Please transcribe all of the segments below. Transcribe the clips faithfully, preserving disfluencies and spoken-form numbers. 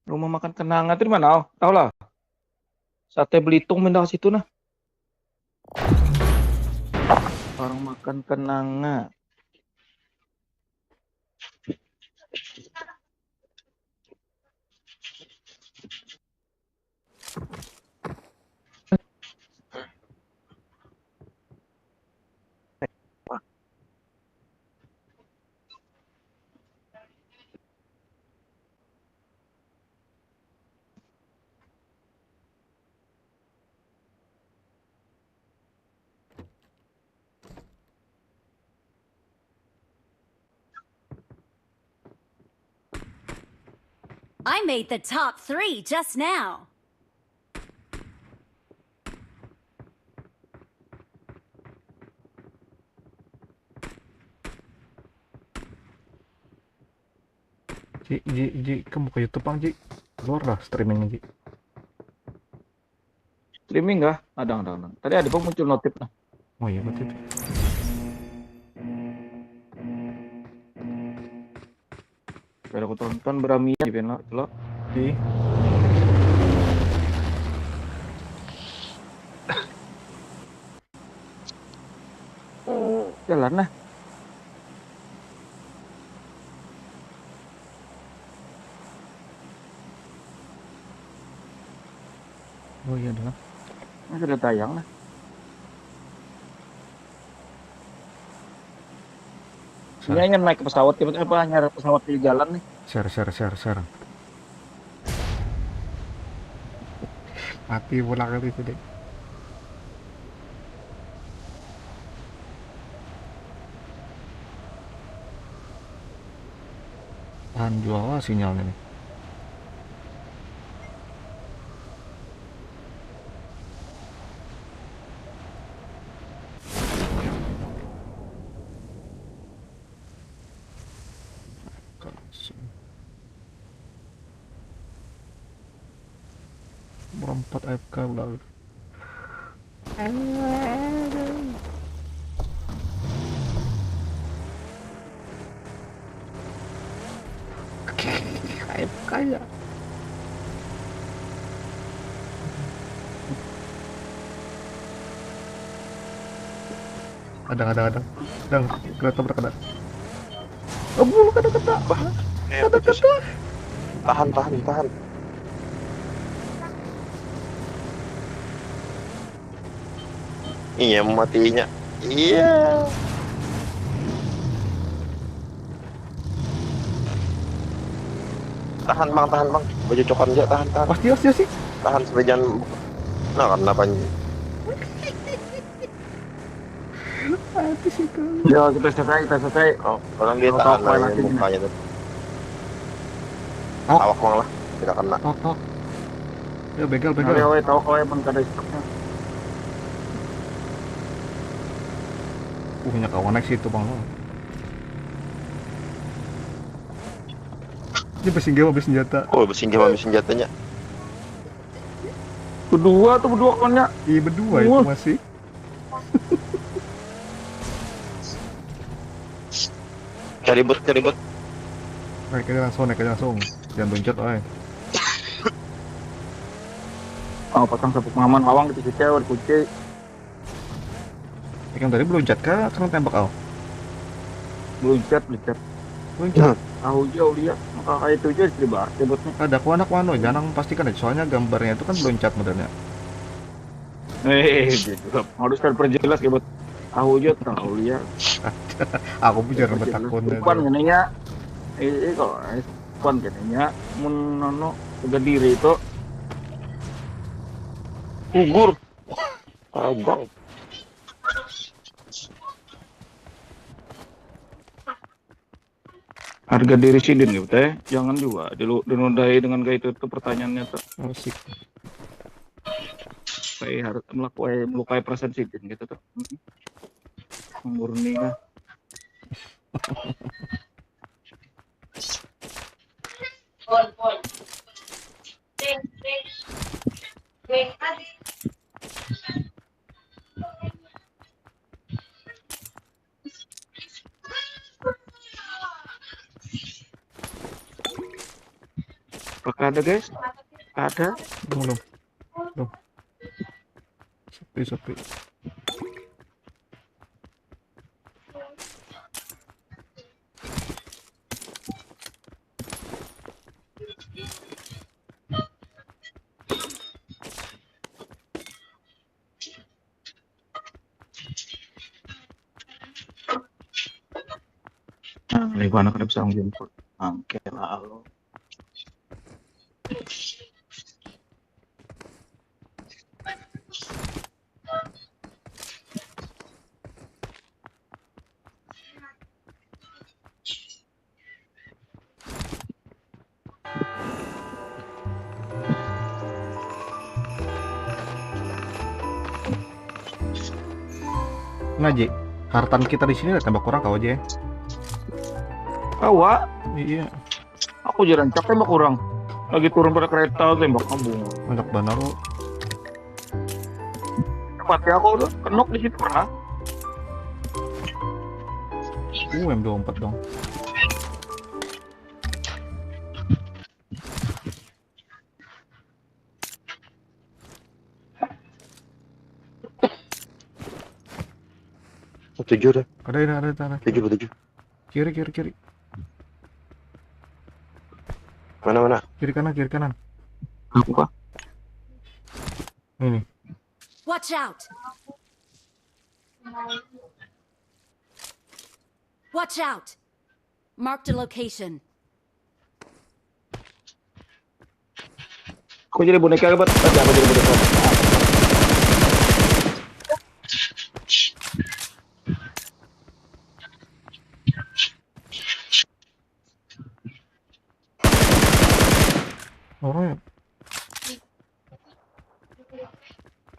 Rumah makan kenanga tu di mana? Oh, tahu lah. Sate Belitung pindah ke situ nah. Orang makan kenanga. I made the top three just now. Ji, Ji, Ji, kamu ke YouTube pang, Ji. Keluar lah streaming, Ji. Streaming kah? Adang, adang, adang. Tadi ada pang muncul notif nah. Oh iya, betul. Biar aku tonton berami aja pina lo. Di Jalan nah. Oh iya dah. Nah, sudah tayang nah. Ini hanya naik pesawat tiba apa hanya pesawat di jalan nih. Share, share, share, share. Mati pulang kali itu deh. Tahan jua lah sinyalnya nih. Berempat A F K ulah. A F K ya. Ada, ada, ada. Dang, kereta berkena. Abu, kada kena. Bah, eh, Kada putus. Kena. Tahan, tahan, tahan. Iya, matinya. Iya. Tahan, Bang, tahan, Bang. Bajucokan aja, tahan, tahan. Pasti, pasti, pasti. Tahan sampai jangan. Nah, kenapa? Mati sih kau. Ya kita selesai, kita selesai. Oh, orang dia Tahu, tahan tahu, lah tahu, yang tahu. Mukanya tuh. Tahu. Awak mang lah, tidak kena. Tok, tok. Ya, begal, Nah, begal. awet tahu kau emang kada stopnya. Uh, nya kawan naik situ, Bang. Dia bersinggah habis senjata. Oh, bersinggah habis senjatanya. Kedua tuh berdua kawannya. Iya, berdua itu Wah. Masih. Cari bot, cari bot. Naik aja langsung, naik aja langsung. Jangan loncat, oi. Oh, pasang sabuk ngaman awang di situ ada kunci. Yang tadi beluncat kah? Kena tembak, au. Beluncat, beluncat. Beluncat. Tahu jauh lihat, maka kayak itu aja di bar, sebutnya. Ada aku anak mano, jangan pastikan aja. Soalnya gambarnya itu kan beluncat modelnya. Eh, gitu. Harus terperjelas, kebut. Tahu aja, tahu lihat. Aku pun jarang bertakun. Depan kenanya. Eh, eh, kalau eh, depan kenanya. Mun nono, jaga diri itu. Gugur. Abang. Harga diri sidin gitu teh, jangan juga dilu- dinodai dengan kayak itu tuh pertanyaannya tuh. Musik. Kayak harus melakukan melukai perasaan sidin gitu tuh. Murni lah. Apakah ada, guys? Ada. Belum, belum. Belum. Sepi, sepi. Nah, ibu anak kada bisa jemput. Oke, lalu. Nah, Ji, hartan kita di sini lah tambah kurang kau aja ya. Kawa, Iya, aku jarang cak tembak orang. Lagi turun pada kereta tembak kamu. Banyak banar. Mati aku tuh, kenok di situ lah. Uh, M dua empat dong. Tujuh dah. Ada, ada, ada, ada. Tujuh, tujuh. Kiri, kiri, kiri. Mana, mana? Kiri kanan, kiri kanan. Apa? Ini. Watch out! Watch out! Marked a location. Kok jadi boneka, Bot? Tadi aku jadi boneka. Orang ya?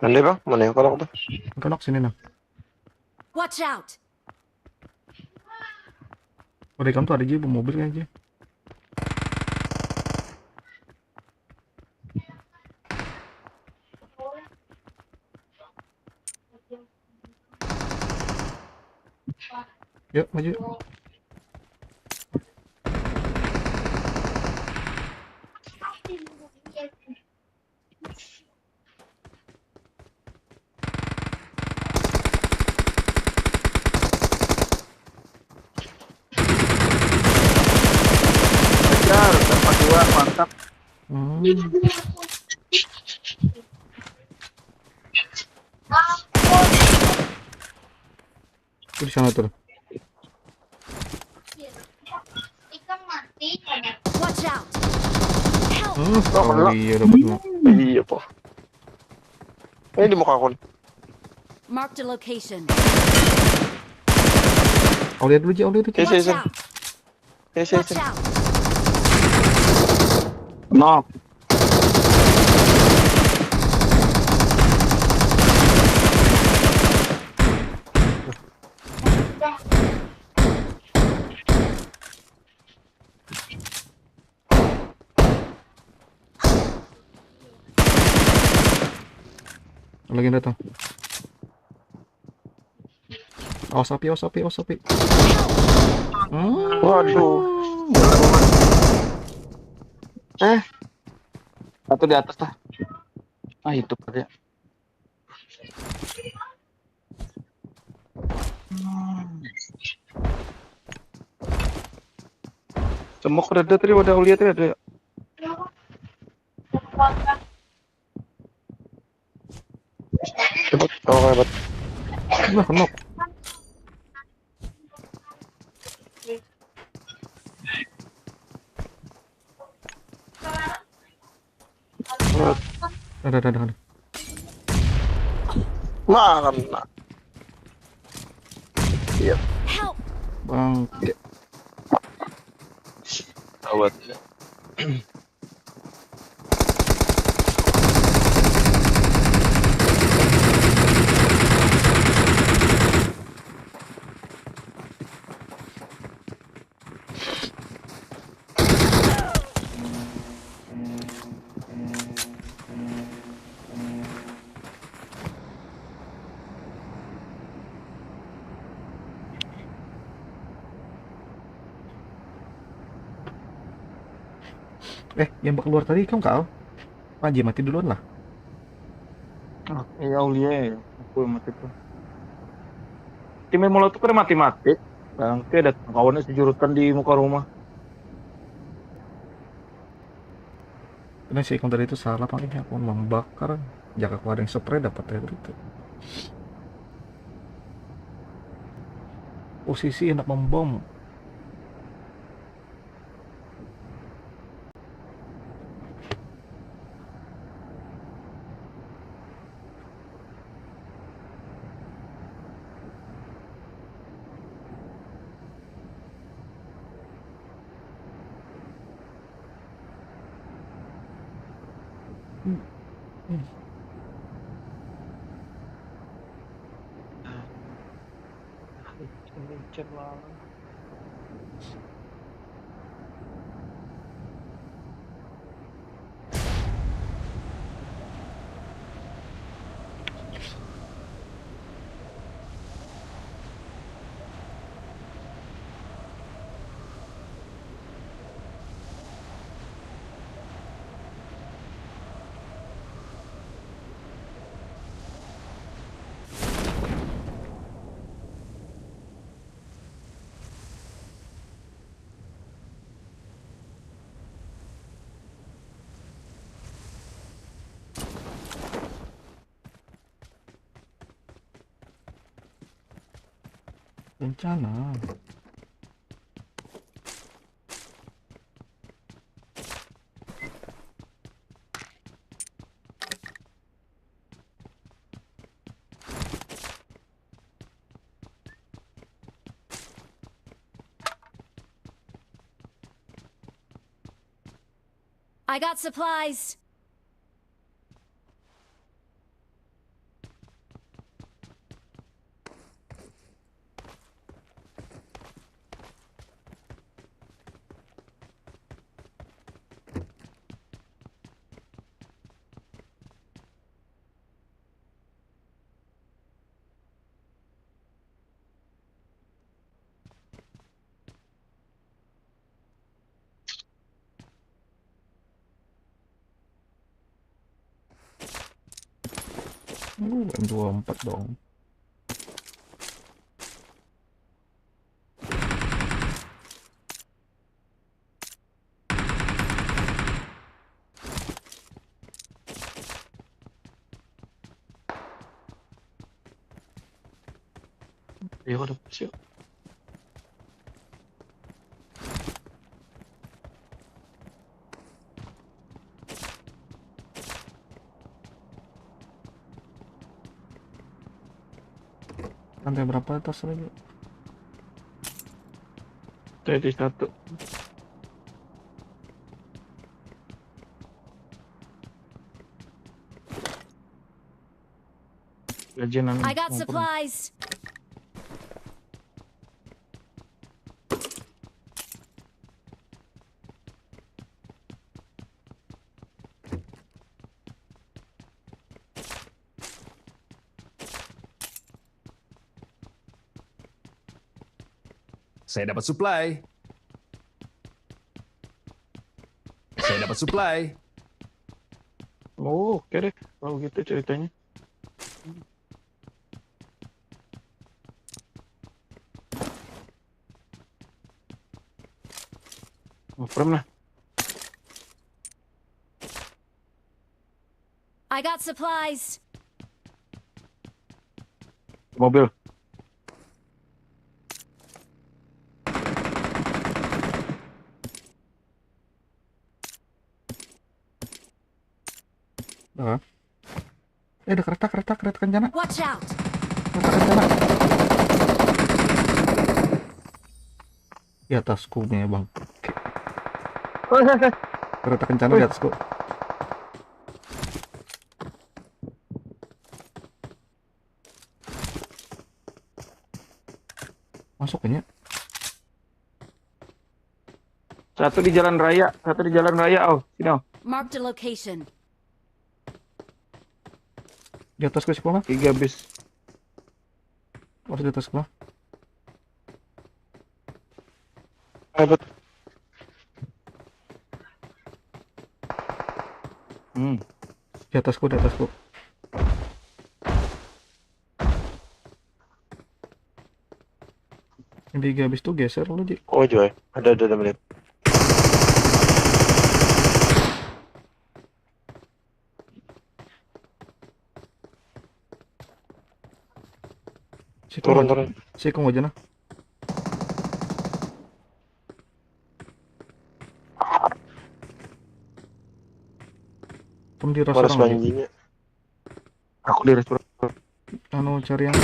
Nanti, Bang, mana yang kolok tuh? Kenok sini nah. Watch out! Oh, di kamu tuh ada aja mobil kayaknya. Yuk, maju. Kejar, dapat dua, mantap. Hmm. Tuh di sana tuh. Watch out! Help! Hmm, Oh, oh, kena. Iya dapat. Iya, po. Ini di muka aku nih. Marked a location. Kau lihat dulu, Ji, kau lihat dulu, Ji. Iya, iya, Watch iya. Out! Iya, iya, Watch iya. Out! Nok. Lagi datang. Awas api, awas api, awas api. Hmm. Waduh. Eh. Satu di atas lah. Ah, itu pada. Semok rada tadi wadah uliat tadi ada. Cepet. Oh, hebat. Nah, kenok. Ada, ada, ada, ada. Nah, kena. Iya. Help! Bangke. Awet. Eh, yang keluar tadi ikam kau? Aja mati duluan lah. Ah, iya, Aulia ya. Aku yang mati tuh. Tim molotov kada mati-mati. Bangke, ada kawannya sejurutan di muka rumah. Ini si ikam tadi itu salah pakai aku membakar. Jaka aku ada yang spray dapat ya berarti. Posisi enak membom. Rencana. I got supplies. Uh, M dua empat dong. Ayo, ada siap. Lantai berapa atas lagi? Tadi satu. Gajian anu. I got supplies. Saya dapat supply. Saya dapat supply. Oh, oke deh kalau gitu ceritanya. Ngeprem lah. I got supplies. Mobil. Ah. Eh, ada kereta, kereta, kereta kencana. Watch out! Kereta kencana. Di atasku nih, Bang. Oke. Hei, hei, hei. Kereta kencana di atasku. Masuk kayaknya. Satu di jalan raya, satu di jalan raya, oh, sini, oh. Marked a location. Di atasku sih, Bang. Tiga bis. Harus di atasku, Bang. Aduh. Hmm. Di atasku, di atasku. Yang tiga habis tuh geser lu, Ji. Oh, Joy. Ada, ada, ada, melihat. Sikung, Turun, turun. Sikung aja nah. Kamu di Balas orang lagi. Banjinya. Aku di restoran. Anu, cari yang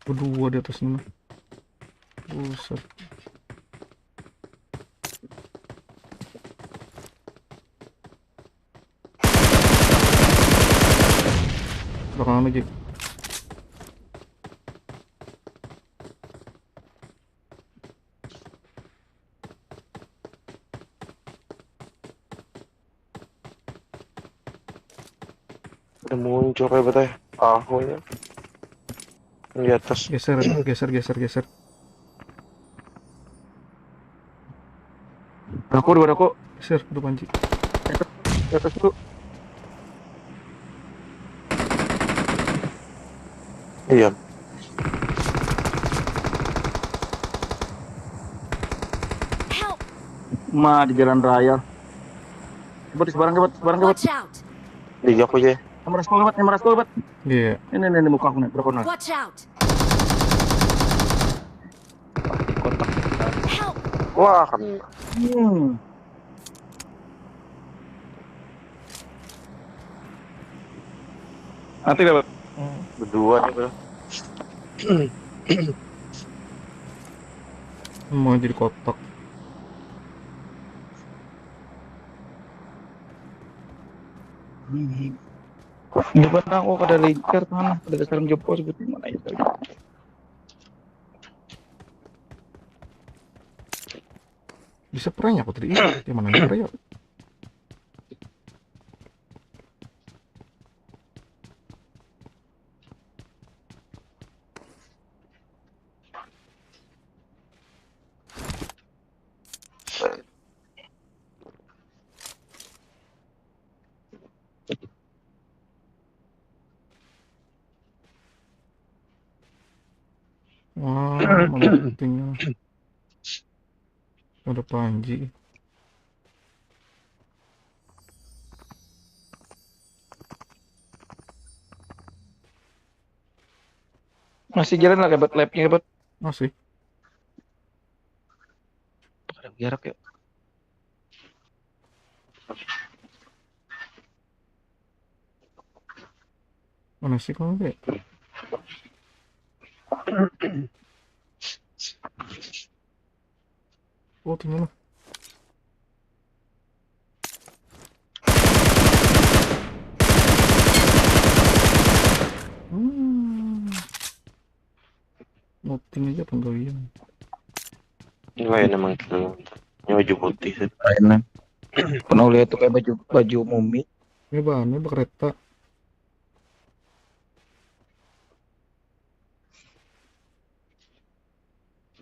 berdua di atas sana. Buset. Belakangan lagi. Udah muncul kayak betah. Tahu ya. Di atas. Geser, geser, geser, geser. Aku dua aku. Geser, udah panci. Di atas dulu. Iya. Help! Ma di jalan raya. Buat sebarang buat sebarang buat. Watch out! Di aku aja. Nomor sepuluh buat, nomor sepuluh buat. Iya. Ini ini muka aku nih, berapa nih? Watch out! Di kotak. Help! Wah, kan Hmm. Mati dah, Bang. Berdua nih, bro. Mau jadi kotak. Depan aku kada lincah sana, kada sarang jempol sebutin mana itu. Bisa prank aku tadi. Ih, di mana nih prank? Wah, meletingnya. Ada panji. Masih jalan lah, buat lab-nya, buat. Masih. Ada jarak ya. Mana sih kamu, Dek? Oh, tinggal lah. Hmm. Nothing aja penggawean. Ini lain emang kill. Ini baju putih sih. Lain. Pernah lihat tuh kayak baju baju mumi. Ini bahannya bekereta.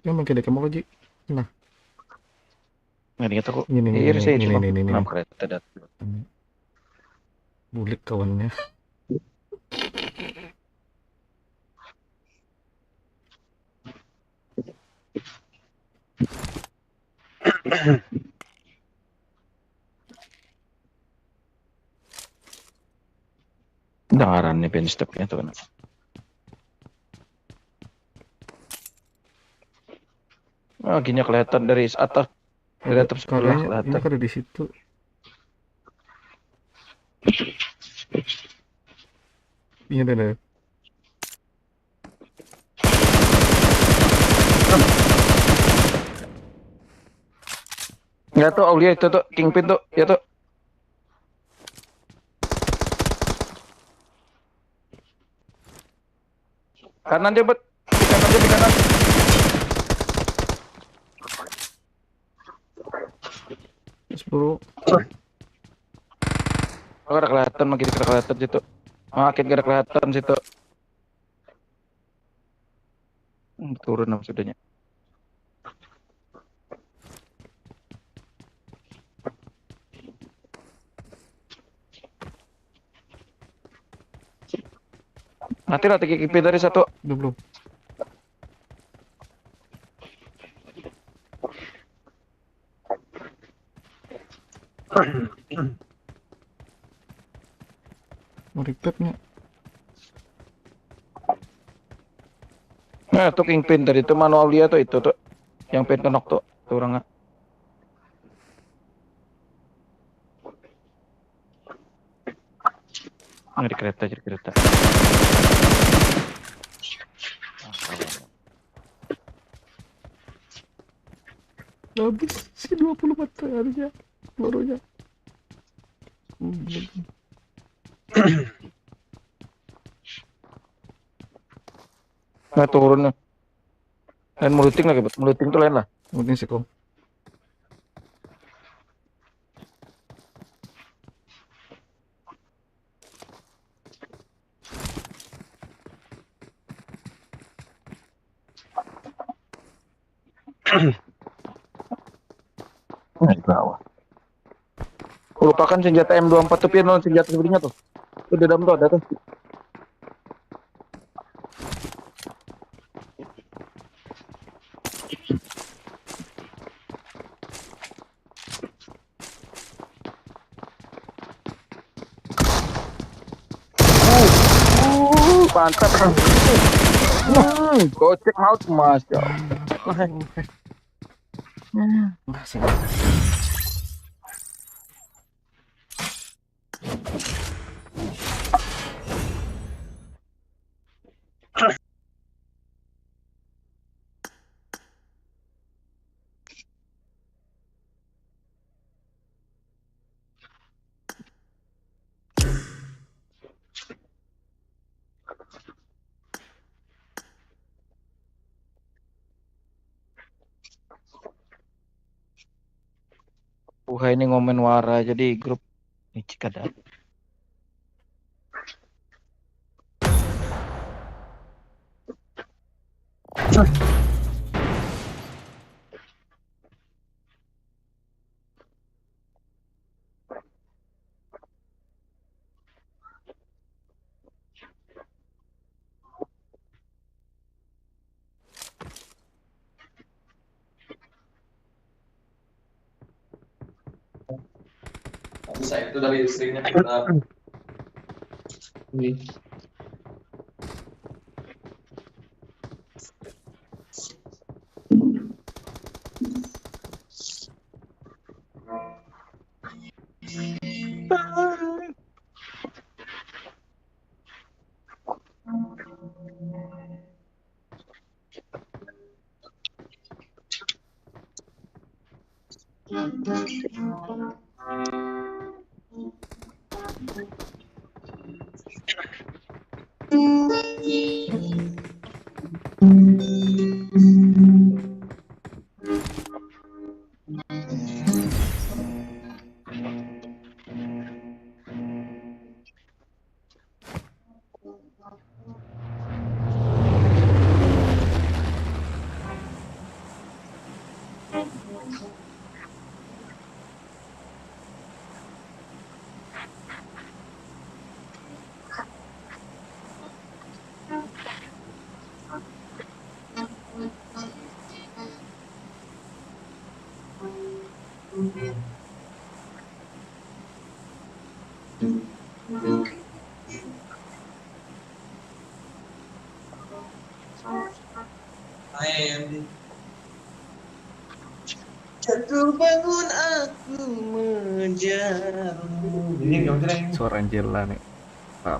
Yang makin dekat mau lagi. Nah, Nggak ingat aku. Ini, ini, Iya, ini, saya ini, cuma ini, ini, ini. Kenapa kereta datang? Bulik kawannya. Dengaran nih pen stepnya tuh kan. Ah, gini kelihatan dari atas. Dari atap sebelah Karena ini kelihatan. Kada di situ. Iya, dah, dah. Ya tuh, Aulia itu tuh, Kingpin tuh, ya tuh. Kanan dia, bet. Di kanan dia, di kanan. Terus, bro. Oh, kada kelihatan, makin kada kelihatan situ. Makin kada kelihatan situ. Turun nang sudahnya. Mati lah T K P dari satu. Belum, belum. Mau repack nya. Nah, tuh kingpin tadi tuh manual dia tuh itu tuh. Yang pengen kenok tuh, tuh orangnya. Ngeri kereta, jadi kereta. Habis si dua puluh empat harga pelurunya. Hmm, belum. Nah, turun nih. Lain meluting lagi, Bet. Meluting tuh lain lah. Meluting sih, Kom. Nah, di bawah. Lupakan senjata M dua empat tuh, Pian, lawan senjata sebelumnya tuh. Tuh, di dalam tuh ada tuh. Uh, uh, mantap. Hmm, gocek maut, Mas. Ya Allah. Masih. Buhai ini ngomen wara aja di grup. Licik kada. Tapi saya itu dari istrinya kita. Ini. Jatuh bangun aku menjarmu. Ini yang jawab, Jreng. Suara Angela nih. Maaf.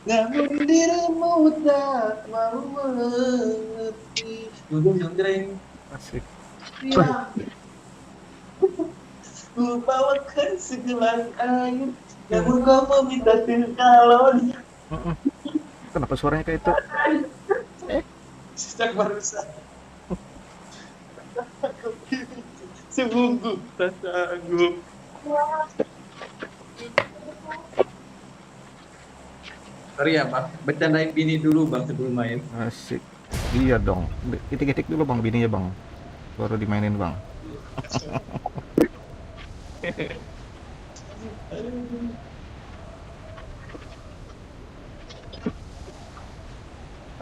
Namun dirimu tak mau mengerti. Jujur, Jreng. Asik. Ya. Ku bawakan segelas air. Namun kau meminta segalon. Mm-mm. Kenapa suaranya kayak itu? Eh? Sejak barusan. Sungguh tak sanggup. Sorry ya, Bang. Bercandain bini dulu, Bang, sebelum main. Asik. Iya dong. Itik-itik dulu, Bang, bininya, Bang. Baru dimainin, Bang.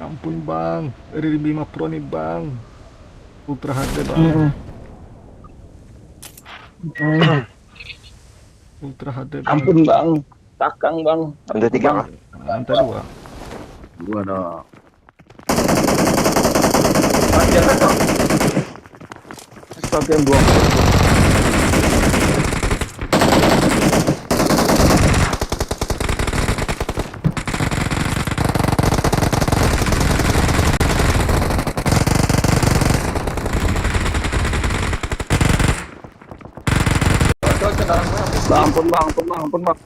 Ampun, Bang. Dari Bima Pro nih, Bang. Ultra H D, Bang. Ultra H D, Bang. Ampun, Bang. Takang, Bang. Ada tiga, Bang. Ada dua. Dua dong. Astaga, yang buang. Bang, ampun, Bang, ampun, Bang, ampun, Bang.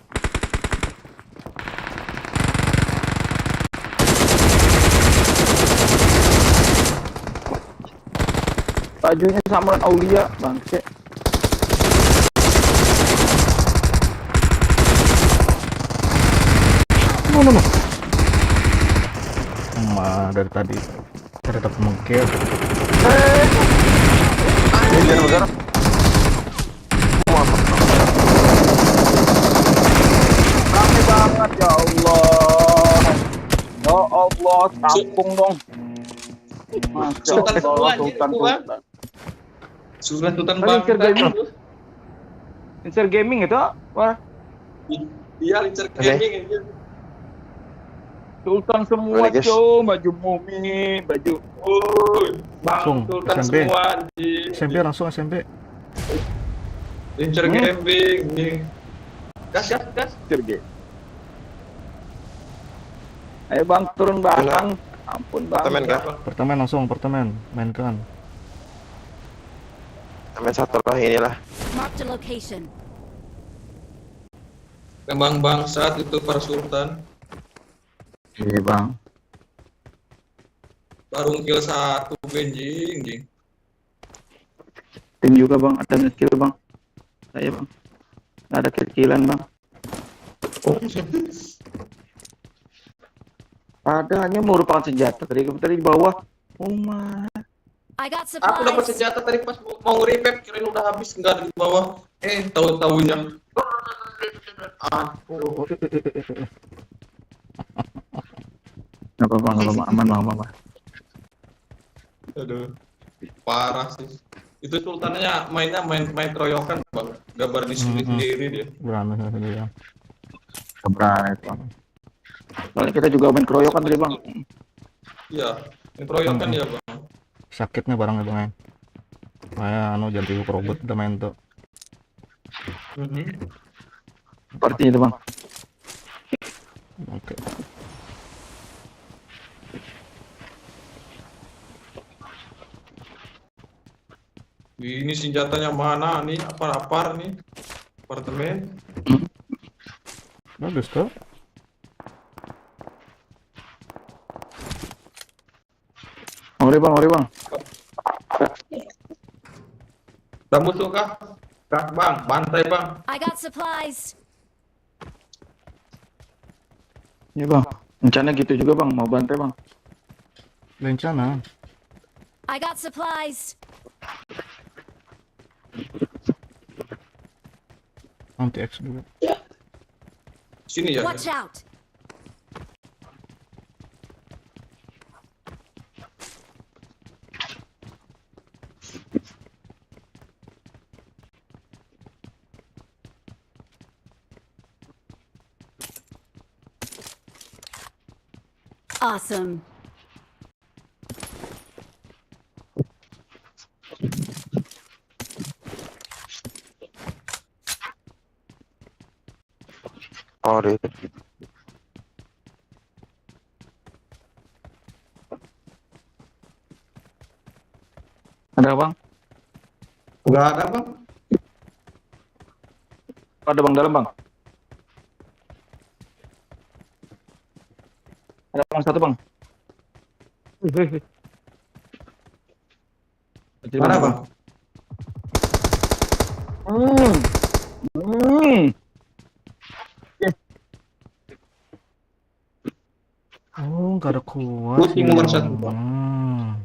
Bajunya sama dengan Aulia, bangke. No, no, no. Emang dari tadi. Tetap mengkir. Ini biar bergerak. Rame banget, ya Allah. Ya Allah, tampung dong. Masya Allah, Sultan semua, anjir, Sultan, semua. Sultan. Sultan Tadi Bangtan Sultan. Itu. Incer Gaming itu, wah. Iya, Incer Oke. Gaming itu. Sultan semua, Oke, guys. Cong, baju Mumi, baju. Oh, Bang, Langsung, Sultan S M P. Semua, anjing. S M P langsung S M P. Incer Hmm. Gaming, anjing. Gas, gas, gas. Incer Gaming. Ayo, Bang, turun, Bang. Benar. Ampun, Bang. Apartemen kah? Apartemen langsung, apartemen. Mainkan. Apartemen satu lah inilah. Marked a location. Emang bangsat itu para sultan. Iya, Bang. Baru kill satu, benjing, jing. Tim juga, Bang, ada nge-kill, Bang. Saya, Bang. Ada kill-killan, Bang. Oh. Ada hanya merupakan senjata tadi, tadi di bawah. Oh my. I got Aku dapat supplies. Senjata tadi pas mau, mau nge-revive, kirain udah habis, nggak ada di bawah. Eh, tahu-taunya. Ah, oh. Nggak apa-apa, nggak apa-apa. Aman, Bang, aman, Bang. Aduh, parah sih. Itu sultannya mainnya main, main keroyokan, Bang. Gambar di sini Hmm, hmm. Sendiri dia. Berani sendiri ya. Berani, Bang. Soalnya kita juga main keroyokan tadi, Bang. Iya, main keroyokan Hmm. Ya, Bang. Sakitnya barangnya, Bang, ya. Kayak anu, jangan tiba robot udah main tuh. Mhm. Seperti itu, Bang. Oke. Ini senjatanya mana nih? Apar-apar nih. Apartemen. Bagus tuh. Mari, Bang, mari, Bang. Ada musuh kah? Kah, Bang, bantai, Bang. I got supplies. Ya, Bang. Rencana gitu juga, Bang, mau bantai, Bang. Rencana. I got supplies. Nanti X dulu. Sini ya. Watch out. Awesome. Oh, di Ada, Bang? Nggak ada, Bang. Ada, Bang, dalam, Bang. Ada, Bang, satu, Bang. Wih, wih, wih. Mana, Bang? Hmm. Hmm. Oh, kada kuat. Putih nomor satu. Hmm.